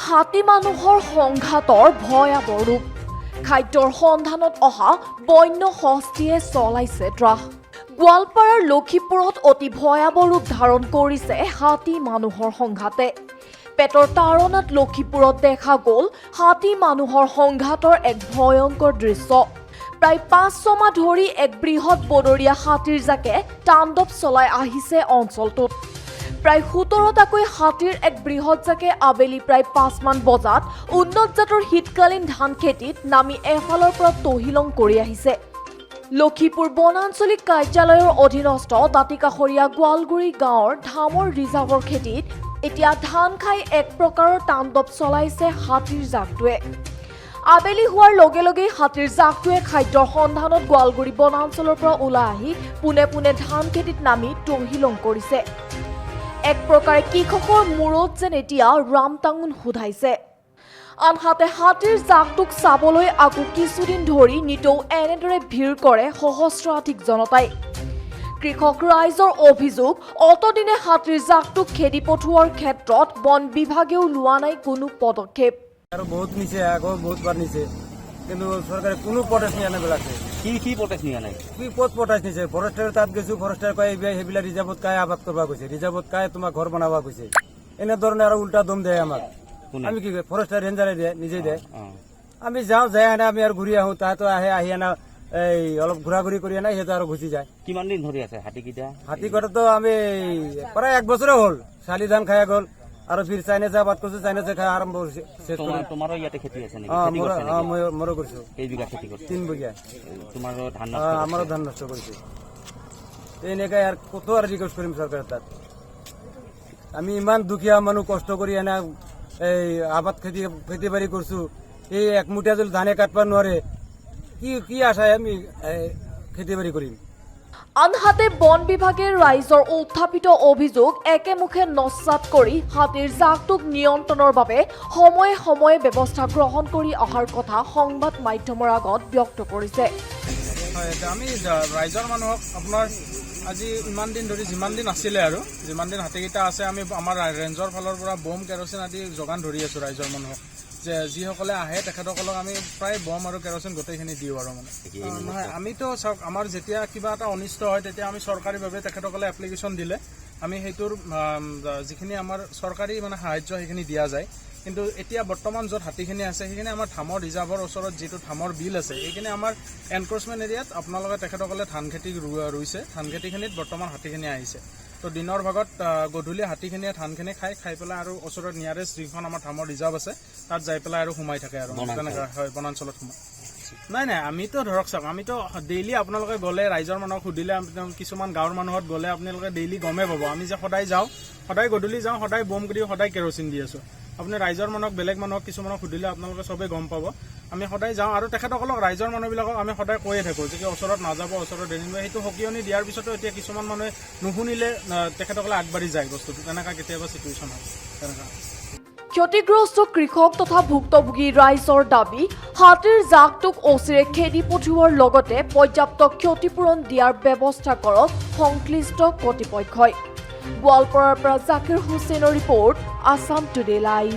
হাতী মানুহৰ সংঘাতৰ ভয়াৱহ ৰূপ। খাদ্যৰ সন্ধানত অহা বন্য হস্তীয়ে চলাইছে ত্ৰাস। গোৱালপাৰাৰ লক্ষীপুৰত অতি ভয়াৱহ ৰূপ ধাৰণ কৰিছে হাতী মানুহৰ সংঘাতে। পেটৰ তাড়নাত লক্ষীপুৰত দেখা গ'ল হাতী মানুহৰ সংঘাতৰ এক ভয়ংকৰ দৃশ্য। প্ৰায় 5-6 মাহ ধৰি এক বৃহৎ বনৰীয়া হাতীৰ জাকে তাণ্ডৱ চলাই আহিছে অঞ্চলটোত। প্ৰায় 17টাকৈ হাতীৰ এক বৃহৎ জাকে আবেলি প্ৰায় 5মান বজাত উন্নত জাতৰ শীতকালীন ধান খেতিত নামি এফালৰ পৰা তহিলং কৰি আহিছে। লক্ষীপুৰ বনাঞ্চলিক কাৰ্যালয়ৰ অধীনস্থ দাঁতিকাষৰীয়া গোৱালগুৰি গাঁৱৰ ধামৰ ৰিজাৰ্ভৰ খেতিত এতিয়া ধান খাই এক প্ৰকাৰৰ তাণ্ডৱ চলাইছে হাতীৰ জাকটোৱে। আবেলি হোৱাৰ লগে লগেই হাতীৰ জাকটোৱে খাদ্যৰ সন্ধানত গোৱালগুৰি বনাঞ্চলৰ পৰা ওলাই আহি পোনে পোনে ধান খেতিত নামি তহিলং কৰিছে। এক প্ৰকাৰে কৃষকৰ মূৰত যেন এতিয়া ৰামটাঙোন সোধাইছে। আনহাতে হাতীৰ জাকটোক চাবলৈ আকৌ কিছুদিন ধৰি নিতৌ এনেদৰে ভিৰ কৰে সহস্ৰাধিক জনতাই। কৃষক ৰাইজৰ অভিযোগ, অতদিনে হাতীৰ জাকটোক খেদি পঠোৱাৰ ক্ষেত্ৰত বন বিভাগেও লোৱা নাই কোনো পদক্ষেপ। আৰু বহুত নিছে, আকৌ বহুত বাৰ নিছে, কিন্তু চৰকাৰে কোনো পটাচ নিয়া নাই বিলাকে। কি কি পটাচ নিয়া নাই? কি ক'ত পটাচ নিছে? ফৰেষ্টাৰ তাত গৈছো, ফৰেষ্টাৰ কয় এইবিলাক সেইবিলাক ৰিজাৰ্ভত কাই আবাদ কৰিব গৈছে, ৰিজাৰ্ভত কাই তোমাক ঘৰ বনাব গৈছে, এনেধৰণে আৰু উল্টা দম দিয়ে আমাক। কোনে? আমি কি ফৰেষ্টাৰ ৰেঞ্জাৰে দিয়ে, নিজে দিয়ে। আমি যাওঁ, যাই আনে আমি আৰু ঘূৰি আহো। তাহাঁতো আহে, আহি আনা এই অলপ ঘূৰা ঘূৰি কৰি আনে, সিহঁতে আৰু গুচি যায়। কিমান দিন ধৰি আছে হাতীকেইটা? হাতী কটাতো আমি প্ৰায় এক বছৰে হ'ল। শালি ধান খাই গ'ল আৰু ফিৰ চাইনেছে আবাদ কৰিছো, চাইনেছে খাই আৰম্ভ কৰিছে, শেষ তোমাৰ কৰি। তোমাৰো ইয়াতে খেতি আছে নেকি? অ। খেতি মোৰো কৰিছে অ। নেকি? মই মোৰো কৰিছো। কেইবিঘা খেতি কৰিছে? 3 বিঘা। তোমাৰো ধান অ। নষ্ট কৰিছে? আমাৰো ধান নষ্ট কৰিছে। এনেকাই আৰু ক'তো আৰু ৰিকুৱেষ্ট কৰিম চৰকাৰৰ তাত? আমি ইমান দুখীয়া মানুহ, কষ্ট কৰি এনে এই আবাদ খেতি বাৰী কৰিছো। এই এক মুঠা যদি ধানে কাটব নোৱাৰে, কি কি আশায় আমি এই খেতি বাৰী কৰিম? আনহাতে বন বিভাগে ৰাইজৰ উত্থাপিত অভিযোগ একেমুখে নস্যাৎ কৰি হাতীৰ জাকটোক নিয়ন্ত্ৰণৰ বাবে সময়ে সময়ে ব্যৱস্থা গ্ৰহণ কৰি অহাৰ কথা সংবাদ মাধ্যমৰ আগত ব্যক্ত কৰিছে। হয়, এতিয়া আমি ৰাইজৰ মানুহক আপোনাৰ আজি ইমান দিন ধৰি যিমান দিন আছিলে আৰু যিমান দিন হাতীকেইটা আছে, আমি আমাৰ ৰেঞ্জৰ ফালৰ পৰা বম, কেৰচিন আদি যোগান ধৰি আছোঁ ৰাইজৰ মানুহক, যে যিসকলে আহে তেখেতসকলক আমি প্ৰায় বম আৰু কেৰচিন গোটেইখিনি দিওঁ। আৰু মানে নহয়, আমিতো চাওক, আমাৰ যেতিয়া কিবা এটা অনিষ্ট হয় তেতিয়া আমি চৰকাৰীভাৱে তেখেতসকলে এপ্লিকেশ্যন দিলে আমি সেইটোৰ যিখিনি আমাৰ চৰকাৰী মানে সাহাৰ্য সেইখিনি দিয়া যায়। কিন্তু এতিয়া বৰ্তমান য'ত হাতীখিনি আছে সেইখিনি আমাৰ ধামৰ ৰিজাৰ্ভৰ ওচৰত যিটো ধামৰ বিল আছে, সেইখিনি আমাৰ এনক্ৰচমেণ্ট এৰিয়াত আপোনালোকে তেখেতসকলে ধান খেতি ৰুইছে। ধান খেতিখিনিত বৰ্তমান হাতীখিনি আহিছে। তো দিনৰ ভাগত গধূলি হাতীখিনিয়ে ধানখিনি খাই খাই পেলাই আৰু ওচৰত নিয়াৰেষ্ট যিখন আমাৰ ধামৰ ৰিজাৰ্ভ আছে তাত যাই পেলাই আৰু সোমাই থাকে আৰু বনাঞ্চলত। তেনেকুৱা হয়, বনাঞ্চলত সোমাই। নাই নাই, আমিতো ধৰক চাওক, আমিতো ডেইলি আপোনালোকে গ'লে ৰাইজৰ মানুহক সুধিলে, কিছুমান গাঁৱৰ মানুহত গ'লে আপোনালোকে ডেইলি গমেই পাব, আমি যে সদায় যাওঁ, সদায় গধূলি যাওঁ, সদায় বম দিওঁ, সদায় কেৰচিন দি আছোঁ। আপুনি ৰাইজৰ মানুহক, বেলেগ মানুহক, কিছুমানক সুধিলে আপোনালোকে চবেই গম পাব। আমি সদায় যাওঁ আৰু তেখেতসকলক, ৰাইজৰ মানুহবিলাকক আমি সদায় কৈয়ে থাকোঁ যে কি ওচৰত নাযাব, ওচৰত এনিব। সেইটো সকিয়নি দিয়াৰ পিছতো এতিয়া কিছুমান মানুহে নুশুনিলে, তেখেতসকলে আগবাঢ়ি যায় বস্তুটো। তেনেকুৱা কেতিয়াবা চিটুৱেশ্যন হয় তেনেকুৱা। ক্ষতিগ্ৰস্ত কৃষক তথা ভুক্তভোগী ৰাইজৰ দাবী, হাতীৰ জাকটোক অচিৰে খেদি পঠিওৱাৰ লগতে পৰ্যাপ্ত ক্ষতিপূৰণ দিয়াৰ ব্যৱস্থা কৰক সংশ্লিষ্ট কৰ্তৃপক্ষই। গোৱালপাৰাৰ পৰা জাকিৰ হুছেইনৰ ৰিপৰ্ট, আছাম টুডে লাইভ।